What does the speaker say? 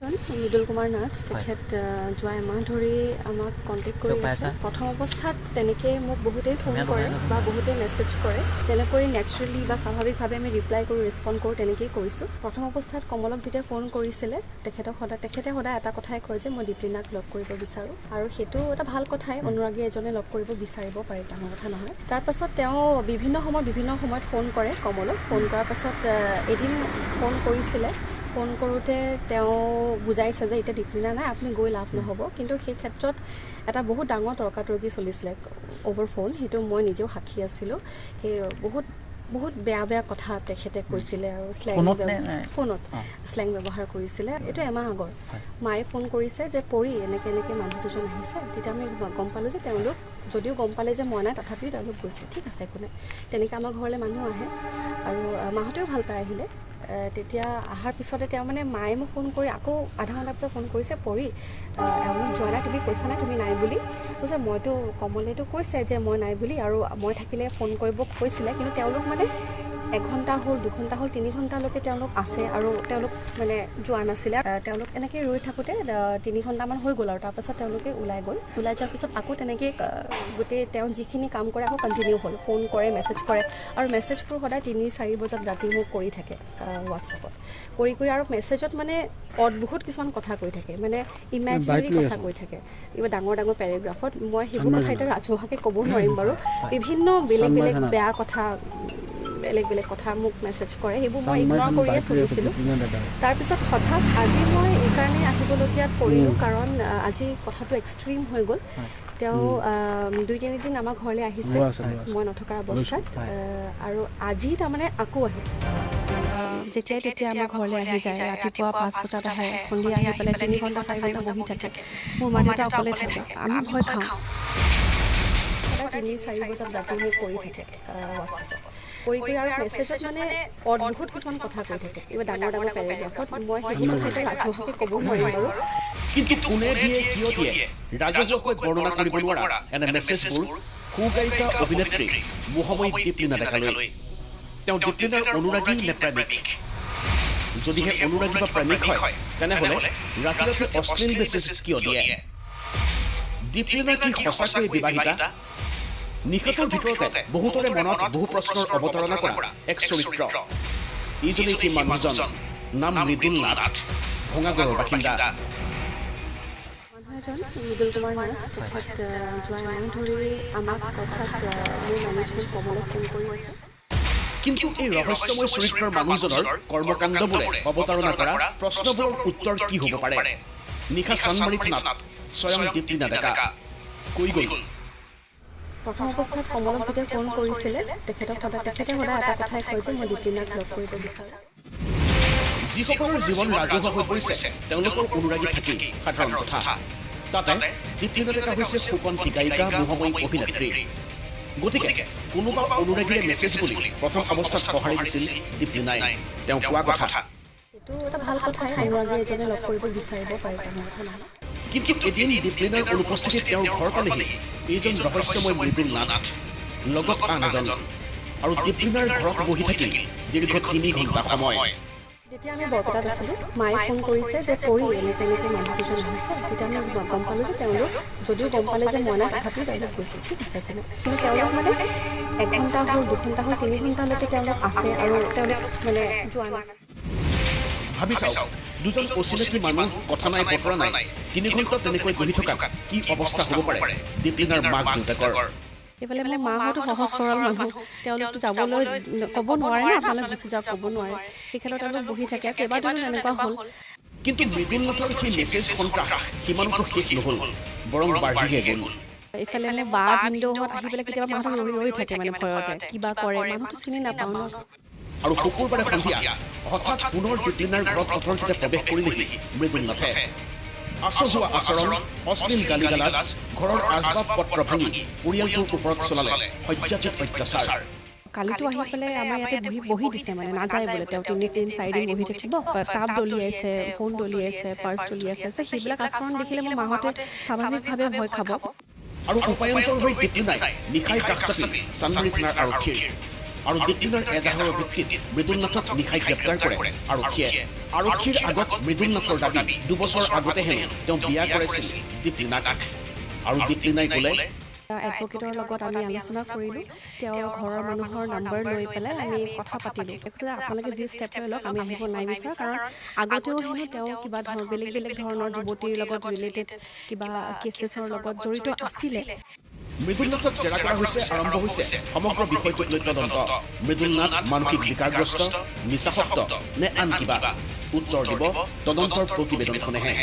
মৃদুল কুমাৰ নাথ তেখেত যোৱা এমাহ ধৰি আমাক কণ্টেক্ট কৰি আছে। প্ৰথম অৱস্থাত তেনেকৈ মোক বহুতেই ফোন কৰে বা বহুতেই মেছেজ কৰে, যেনেকৈ নেচাৰেলি বা স্বাভাৱিকভাৱে আমি ৰিপ্লাই কৰোঁ, ৰেচপণ্ড কৰোঁ, তেনেকেই কৰিছোঁ। প্ৰথম অৱস্থাত কমলক যেতিয়া ফোন কৰিছিলে, তেখেতক সদায় তেখেতে সদায় এটা কথাই কয় যে মই দীপলিনাক লগ কৰিব বিচাৰোঁ, আৰু সেইটো এটা ভাল কথাই, অনুৰাগী এজনে লগ কৰিব বিচাৰিব পাৰে, ডাঙৰ কথা নহয়। তাৰপাছত তেওঁ বিভিন্ন সময়ত ফোন কৰে কমলক। ফোন কৰাৰ পাছত এদিন ফোন কৰিছিলে, ফোন কৰোঁতে তেওঁ বুজাইছে যে এতিয়া দীপলিনা নাই, আপুনি গৈ লাভ নহ'ব। কিন্তু সেই ক্ষেত্ৰত এটা বহুত ডাঙৰ তৰ্কাতৰ্কি চলিছিলে অ'ভাৰ ফোন, সেইটো মই নিজেও সাক্ষী আছিলোঁ। সেই বহুত বহুত বেয়া বেয়া কথা তেখেতে কৈছিলে আৰু শ্লেং ফোনত শ্লেং ব্যৱহাৰ কৰিছিলে। এইটো এমাহ আগৰ মায়ে ফোন কৰিছে যে পৰি এনেকৈ এনেকৈ মানুহ দুজন আহিছে। তেতিয়া আমি গম পালোঁ যে তেওঁলোক যদিও গম পালে যে মই নাই, তথাপিও তেওঁলোক গৈছে, ঠিক আছে একো নাই। তেনেকৈ আমাৰ ঘৰলৈ মানুহ আহে আৰু মাহঁতেও ভাল পাই আহিলে। তেতিয়া অহাৰ পিছতে তেওঁ মানে মায়ে মোক ফোন কৰি আকৌ আধা ঘণ্টা পিছত ফোন কৰিছে, পৰি এওঁলোক যোৱা নাই, তুমি কৈছা নাই তুমি নাই বুলি? কৈছে মইতো কমলেতো কৈছে যে মই নাই বুলি, আৰু মই থাকিলে ফোন কৰিব কৈছিলে। কিন্তু তেওঁলোক মানে এঘণ্টা হ'ল, দুঘণ্টা হ'ল, 3 ঘণ্টালৈকে তেওঁলোক আছে আৰু তেওঁলোক মানে যোৱা নাছিলে। তেওঁলোক এনেকৈ ৰৈ থাকোঁতে 3 ঘণ্টামান হৈ গ'ল আৰু তাৰপাছত তেওঁলোকে ওলাই গ'ল। ওলাই যোৱাৰ পিছত আকৌ তেনেকৈ গোটেই তেওঁ যিখিনি কাম কৰে আকৌ কণ্টিনিউ হ'ল, ফোন কৰে, মেছেজ কৰে, আৰু মেছেজবোৰ সদায় 3-4 বজাত ৰাতি মোক কৰি থাকে হোৱাটছএপত কৰি কৰি, আৰু মেছেজত মানে অদ্ভুত কিছুমান কথা কৈ থাকে, মানে ইমেজিনেৰী কথা কৈ থাকে, কিবা ডাঙৰ ডাঙৰ পেৰেগ্ৰাফত। মই সেইবোৰ কথা এতিয়া ৰাজহুৱাকৈ ক'ব নোৱাৰিম বাৰু। বিভিন্ন বেলেগ বেলেগ বেয়া কথা, বেলেগ বেলেগ কথা মোক মেছেজ কৰে, সেইবোৰ মই ইগন'ৰ কৰিয়ে চলিছিলোঁ। তাৰপিছত হঠাৎ আজি মই এইকাৰণে আহিবলগীয়াত পৰিলোঁ, কাৰণ আজি কথাটো এক্সট্ৰিম হৈ গ'ল। তেওঁ 2-3 দিন আমাৰ ঘৰলৈ আহিছে মই নথকাৰ অৱস্থাত, আৰু আজি তাৰমানে আকৌ আহিছে। যেতিয়াই তেতিয়া আমাৰ ঘৰলৈ আহি যায়, ৰাতিপুৱা 5 বজাত আহে, সন্ধিয়া আহি পেলাই 3 ঘণ্টা 4 ঘণ্টা বহি থাকে। মোৰ মা দেউতা অকলে থাকে, আমি ভয় খাওঁ। সদায় 3-4 বজাত ৰাতি মোক কৰি থাকে হোৱাটছএপত কৰি কৰি, আৰু মেছেজত মানে অদ্ভুত কিছুমান কথা কৈ থাকে, কিবা ডাঙৰ ডাঙৰ পেৰেগ্ৰাফত। মই সেইবোৰ কথা এতিয়া ৰাজহুৱাকৈ ক'ব নোৱাৰিম বাৰু। কিন্তু কোনে দিয়ে, কিয় দিয়ে, ৰাজহুৱাকৈ বৰ্ণনা কৰিব নোৱাৰা এনে মেছেজবোৰ সুগায়িকা অভিনেত্ৰী মোহময়ী দীপলিনা ডেকালৈ। তেওঁ দীপলিনাৰ অনুৰাগী নে প্ৰেমিক? যদিহে অনুৰাগী বা প্ৰেমিক হয়, তেনেহ'লে ৰাতি ৰাতি অশ্লীল মেছেজ কিয় দিয়ে? দীপলিনা কি সঁচাকৈয়ে বিবাহিতা? নিশাটোৰ ভিতৰতে বহুতৰে মনত বহু প্ৰশ্নৰ অৱতাৰণা কৰা এক চৰিত্ৰ। এইজনেই সেই মানুহজন, নাম মৃদুল নাথ, ভঙাগড়ৰ বাসিন্দা। মানুহ এজন মৃদুল কুমাৰ নাথ, তেখেত যোৱা এমাহ ধৰি আমাক অৰ্থাৎ মোৰ মেনেজমেণ্ট কমলক ফোন কৰি আছে। কিন্তু এই ৰহস্যময় চৰিত্ৰৰ মানুহজনৰ কৰ্মকাণ্ডবোৰে অৱতাৰণা কৰা প্ৰশ্নবোৰৰ উত্তৰ কি হ'ব পাৰে? নিশা চানমাৰী থানাত স্বয়ং দীপলিনা ডেকা কৈ গ'ল। প্ৰথম অৱস্থাত কমলক যেতিয়া ফোন কৰিছিলে, তেখেতক সদায় তেখেতে সদায় এটা কথাই কয় যে মই দীপলিনাক লগ কৰিব বিচাৰোঁ। যিসকলৰ জীৱন ৰাজহুৱা হৈ পৰিছে, তেওঁলোকৰ অনুৰাগী থাকেই সাধাৰণ কথা। তাতে দীপলিনা ডেকা হৈছে সুকণ্ঠী গায়িকা, মোহময়ী অভিনেত্ৰী। গতিকে কোনোবা অনুৰাগীৰে মেছেজ বুলি প্ৰথম অৱস্থাত সঁহাৰি দিছিল দীপলিনাই। তেওঁ কোৱা কথা সেইটো এটা ভাল কথাই, অনুৰাগী এজনে লগ কৰিব বিচাৰিব পাৰে, ডাঙৰ কথা নহয়। কিন্তু এদিন দীপলিনাৰ অনুপস্থিতিত তেওঁৰ ঘৰ পালেহি এইজন ৰহস্যময় মৃদুল নাথ, লগত আন এজন, আৰু দীপলিনাৰ ঘৰত বহি থাকিল দীৰ্ঘ 3 ঘণ্টা সময়। যেতিয়া আমি বৰপেটাত আছিলোঁ, মায়ে ফোন কৰিছে যে পৰি এনেকৈ এনেকৈ মানুহ দুজন আহিছে। তেতিয়া আমি গম পালোঁ যে তেওঁলোক যদিও গম পালে যে মই নাই, তথাপিও তেওঁলোক গৈছে, ঠিক আছে একো নাই। কিন্তু তেওঁলোক মানে এঘণ্টা হ'ল, দুঘণ্টা হ'ল, 3 ঘণ্টালৈকে তেওঁলোক আছে আৰু তেওঁলোক মানে যোৱা নাছিল। ভাবি চাওক, দুজন অচিনাকি মানুহ, কথা নাই বতৰা নাই, 3 ঘণ্টা তেনেকৈ বহি থকাত কি অৱস্থা হ'ব পাৰে দীপলিনাৰ মাক দেউতাকৰ? এইফালে মোৰ মাহঁতো সহজ সৰল মানুহ, তেওঁলোকতো যাবলৈ ক'ব নোৱাৰে ন, আপোনালোক গুচি যাওক ক'ব নোৱাৰে। সেই ক্ষেত্ৰত তেওঁলোক বহি থাকে, কেইবাদিনো তেনেকুৱা হ'ল। কিন্তু মৃদুল নাথৰ সেই মেছেজ সন্ত্ৰাস সিমানতো শেষ নহ'ল, বৰং বাঢ়িহে গ'ল। এইফালে মোৰ বা ভিনদেউহঁত আহি পেলাই কেতিয়াবা মাহঁতক ৰৈ ৰৈ থাকে, মানে ভয়তে কিবা কৰে, মানুহটো চিনি নাপাওঁ ন। আৰু শুকুৰবাৰে সন্ধিয়া হঠাৎ পুনৰ দীপলিনাৰ ঘৰত অতৰ্কিতে প্ৰৱেশ কৰিলেহি মৃদুল নাথে। আচহুৱা আচৰণ, অশ্লীল গালি গালাজ, ঘৰৰ আচবাব পত্ৰ ভাঙি পৰিয়ালটোৰ ওপৰত চলালে শয্যাতীত অত্যাচাৰ। কালিতো আহি পেলাই আমাৰ ইয়াতে বহি বহি দিছে, মানে নাযায় বোলে তেওঁ, 3 দিন 4 দিন বহি থাকিব। টাব দলিয়াইছে, ফোন দলিয়াইছে, পাৰ্চ দলিয়াইছে। সেইবিলাক আচৰণ দেখিলে মোৰ মাহঁতে স্বাভাৱিকভাৱে ভয় খাব। আৰু উপায়ন্তৰ হৈ দীপলিনাই নিশাই কাষ চাপিল চানমাৰী থানাৰ আৰক্ষীৰ। আৰু দীপলিনাৰ এজাহাৰৰ ভিত্তিত মৃদুল নাথক নিশাই গ্ৰেপ্তাৰ কৰে আৰক্ষীয়ে। আৰক্ষীৰ আগত মৃদুল নাথৰ দাবী, 2 বছৰ আগতে হেনো তেওঁ বিয়া কৰাইছিল দীপলিনাক। আৰু দীপলিনাই ক'লে, এডভকেটৰ লগত আমি আলোচনা কৰিলোঁ, তেওঁৰ ঘৰৰ মানুহৰ নাম্বাৰ লৈ পেলাই আমি কথা পাতিলোঁ। কৈছে আপোনালোকে যি ষ্টেপ লৈ লওক, আমি আহিব নাই বিচৰা, কাৰণ আগতেও হেনো তেওঁ কিবা ধৰণৰ বেলেগ বেলেগ ধৰণৰ যুৱতীৰ লগত ৰিলেটেড কিবা কেছেছৰ লগত জড়িত আছিলে। মৃদুল নাথক জেৰা কৰা হৈছে, আৰম্ভ হৈছে সমগ্ৰ বিষয়টোক লৈ তদন্ত। মৃদুল নাথ মানসিক বিকাৰগ্ৰস্ত, নিচাসক্ত নে আন কিবা, উত্তৰ দিব তদন্তৰ প্ৰতিবেদনখনেহে।